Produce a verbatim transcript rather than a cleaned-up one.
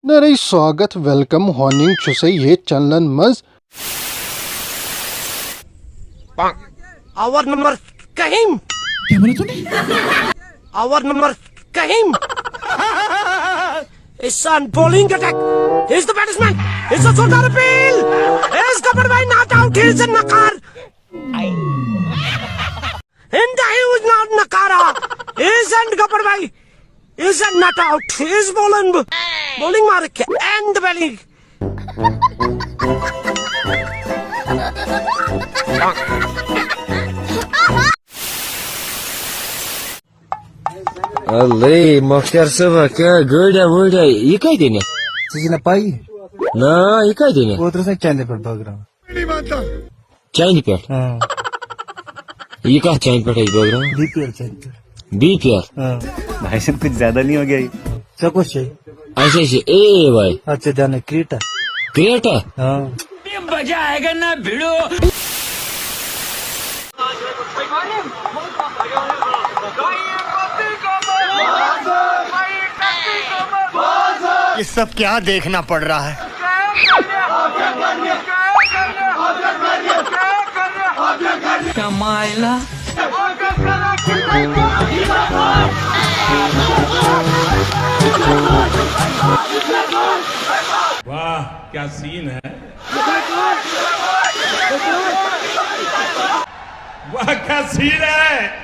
نرے سواگت، ویلکم ہوننگ چھُسے یتھ چینلن منٛز۔ آور نمبر کہیم۔ کیا بولا تم نے؟ آور number کہیم۔ It's a bowling attack. He's the batsman. It's a Sardar Appeal. He's Kapan Bhai not out. He's a Nakar. And he was not Nakara. He's and Kapan Bhai. He's a not out. He's bowling. Bowling मार के and the bowling. الے مۄختیار صٲبا، کیٛاہ گٲڑیٛا وٲڑیٛا، یہِ کَتہِ أنِتھ؟ ژےٚ چھےٚ نہ پَیی؟ نہ، یہِ کَتہِ أنِتھ؟ اوترٕ ٲس نہ چندِ پٮ۪ٹھ بٲگراوان۔ چندِ پٮ۪ٹھ؟ ہاں۔ یہِ کَتھ چندِ پٮ۪ٹھ ٲسۍ بٲگراوان؟ بی پی ایل چندِ پٮ۪ٹھ۔ B P L? ہاں۔ بھائی صاحب، کچھ زیادہ نہیں ہو گیا یہ؟ ژےٚ کۄس چھے؟ اَسہِ حظ چھِ اے واے۔ اَدٕ ژےٚ دیٛاو نہ کرٛیٹا۔ کرٛیٹا؟ ہاں۔ یہ سب کیا دیکھنا پڑ رہا ہے؟ کمائلہ۔ واہ، کیا سین ہے۔ واہ، کیا سین ہے۔